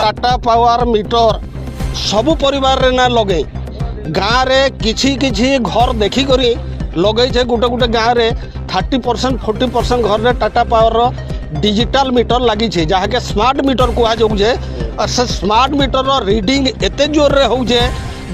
Tata power metre ସବୁ ପରିବାରରେ ନା ଲଗେଇ, ଗାଁରେ କିଛି କିଛି ଘର ଦେଖିକରି ଲଗେଇଛେ। ଗୋଟେ ଗୋଟେ ଗାଁରେ 30%, 40% ଘରରେ ଟାଟା ପାୱାରର ଡିଜିଟାଲ ମିଟର ଲାଗିছে, ଯାହାକେ ସ୍ମାର୍ଟ ମିଟର କୁହାଯାଉଛେ। ଆର୍ ସେ ସ୍ମାର୍ଟ ମିଟରର ରିଡ଼ିଂ ଏତେ ଜୋରରେ ହଉଛେ,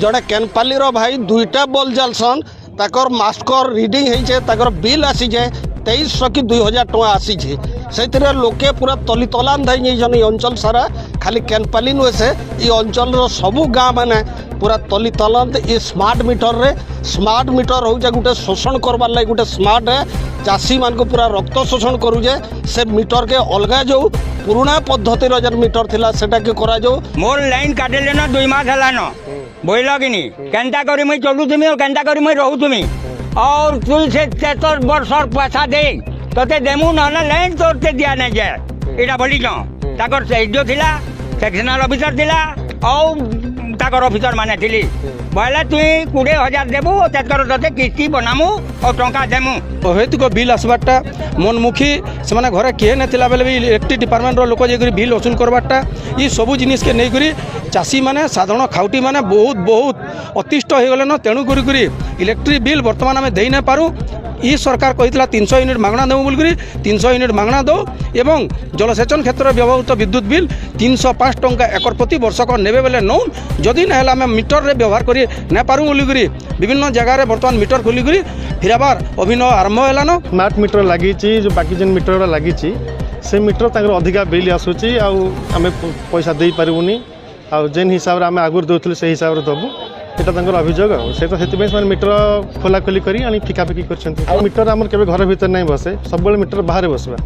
ଜଣେ କେନପାଲିର ଭାଇ ଦୁଇଟା ବଲ୍ ଜାଲସନ୍, ତାକର ମାସ୍କର ରିଡ଼ିଂ ହେଇଛେ, ତାକର ବିଲ୍ ଆସିଛେ 2300 କି 2000 ଟଙ୍କା ଆସିଛେ। ସେଥିରେ ଲୋକେ ପୁରା ତଲି ତଲାନ୍ତ ହେଇଯାଇଛନ୍। ଏଇ ଅଞ୍ଚଳ ସାରା, ଖାଲି କେନପାଲି ନୁହେଁ, ସେ ଏଇ ଅଞ୍ଚଳର ସବୁ ଗାଁ ମାନେ ପୁରା ତଲି ତଲାନ୍ତ ଇ ସ୍ମାର୍ଟ ମିଟରରେ। ସ୍ମାର୍ଟ ମିଟର ହଉଛେ ଗୋଟେ ଶୋଷଣ କରବାର୍ ଲାଗି ଗୋଟେ ସ୍ମାର୍ଟ, ଚାଷୀମାନଙ୍କୁ ପୁରା ରକ୍ତ ଶୋଷଣ କରୁଛେ। ସେ ମିଟରକେ ଅଲଗା ଯାଉ, ପୁରୁଣା ପଦ୍ଧତିର ଯେନ୍ ମିଟର ଥିଲା ସେଟାକେ କରାଯାଉ। ମୋର ଲାଇନ୍ କାଟିଲେ ନ 2 ମାସ ହେଲାନ, ବୁଝିଲ କି ନି? କେନ୍ତା କରି ମୁଇଁ ଚଲୁଥିମି ଆଉ କେନ୍ତା କରି ମୁଇଁ ରହୁଥିମି? ଆଉ ତୁଇ ସେ ତେତର ବର୍ଷର ପଇସା ଦେ, ତତେ ଦେମୁ, ନହେଲେ ଲାଇନ୍ ତୋରତେ ଦିଆ ନାଇଁ ଯାଏ, ଏଇଟା ବୋଲିଛନ୍। ତାଙ୍କର ଏସଡିଓ ଥିଲା, ସେକ୍ସନାଲ ଅଫିସର ଥିଲା ଆଉ ତାଙ୍କର ଅଫିସର ମାନେ ଥିଲି। ବୋଇଲେ ତୁଇ 20,000 ଦେବୁ, ତେତର ତତେ କିସ୍ତି ବନାମୁ ଆଉ ଟଙ୍କା ଦେମୁ। ଅହେତୁକ ବିଲ୍ ଆସିବାରଟା, ମନମୁଖୀ ସେମାନେ ଘରେ କିଏ ନଥିଲା ବେଲେ ବି ଇଲେକ୍ଟ୍ରିକ୍ ଡିପାର୍ଟମେଣ୍ଟର ଲୋକ ଯାଇକରି ବିଲ୍ ଅସୁଲ କରବାରଟା, ଇ ସବୁ ଜିନିଷକେ ନେଇକରି ଚାଷୀମାନେ, ସାଧାରଣ ଖାଉଟିମାନେ ବହୁତ ବହୁତ ଅତିଷ୍ଠ ହେଇଗଲେନ। ତେଣୁ କରି କରି ଇଲେକ୍ଟ୍ରିକ୍ ବିଲ୍ ବର୍ତ୍ତମାନ ଆମେ ଦେଇ ନାଇଁ ପାରୁ। ଇ ସରକାର କହିଥିଲା 300 ୟୁନିଟ୍ ମାଗଣା ଦେବୁ ବୋଲିକରି, 300 ୟୁନିଟ୍ ମାଗଣା ଦେଉ ଏବଂ ଜଳସେଚନ କ୍ଷେତ୍ରରେ ବ୍ୟବହୃତ ବିଦ୍ୟୁତ ବିଲ୍ 305 ଟଙ୍କା ଏକର ପ୍ରତି ବର୍ଷକ ନେବେ ବେଲେ ନଉନ୍, ଯଦି ନା ହେଲେ ଆମେ ମିଟରରେ ବ୍ୟବହାର କରି ନାଇଁ ପାରୁ ବୋଲିକରି ବିଭିନ୍ନ ଜାଗାରେ ବର୍ତ୍ତମାନ ମିଟର ଖୋଲିକରି ଫିରାବାର ଅଭିନୟ ଆରମ୍ଭ ହେଲାନ। ସ୍ମାର୍ଟ ମିଟର ଲାଗିଛି, ଯେଉଁ ବାକି ଯେନ୍ ମିଟର ଗୁଡ଼ା ଲାଗିଛି, ସେ ମିଟର ତାଙ୍କର ଅଧିକା ବିଲ୍ ଆସୁଛି ଆଉ ଆମେ ପଇସା ଦେଇପାରିବୁନି, ଆଉ ଯେନ୍ ହିସାବରେ ଆମେ ଆଗରୁ ଦେଉଥିଲୁ ସେଇ ହିସାବରେ ଦେବୁ, ଏଇଟା ତାଙ୍କର ଅଭିଯୋଗ। ଆଉ ସେ ତ ସେଥିପାଇଁ ସେମାନେ ମିଟର ଖୋଲାଖୋଲି କରି ଆଣି ଫିକାଫିକି କରିଛନ୍ତି। ଆଉ ମିଟର ଆମର କେବେ ଘର ଭିତରେ ନାଇଁ ବସେ, ସବୁବେଳେ ମିଟର ବାହାରେ ବସିବା।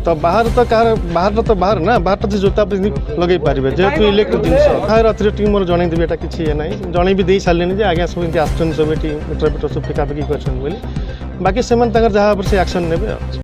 ତ ବାହାରେ ତ କାହାର ବାହାରଟା ତ ବାହାର ନା, ବାହାରଟା ଯେ ଜୋତା ପିନ୍ଧି ଲଗେଇ ପାରିବେ, ଯେହେତୁ ଇଲେକ୍ଟ୍ରିକ୍ ଜିନିଷ। ବାହାରେ ଅଥରିଟି ମୋର ଜଣେଇଦେବି, ଏଇଟା କିଛି ଇଏ ନାହିଁ। ଜଣେଇ ବି ଦେଇ ସାରିଲେଣି ଯେ ଆଜ୍ଞା, ସବୁ ଏମିତି ଆସୁଛନ୍ତି, ସବୁ ଏଠି ମିଟର ଫିଟର ସବୁ ଫିକାଫିକି କରିଛନ୍ତି ବୋଲି। ବାକି ସେମାନେ ତାଙ୍କର ଯାହା ଉପରେ ସେ ଆକ୍ସନ୍ ନେବେ ଆଉ।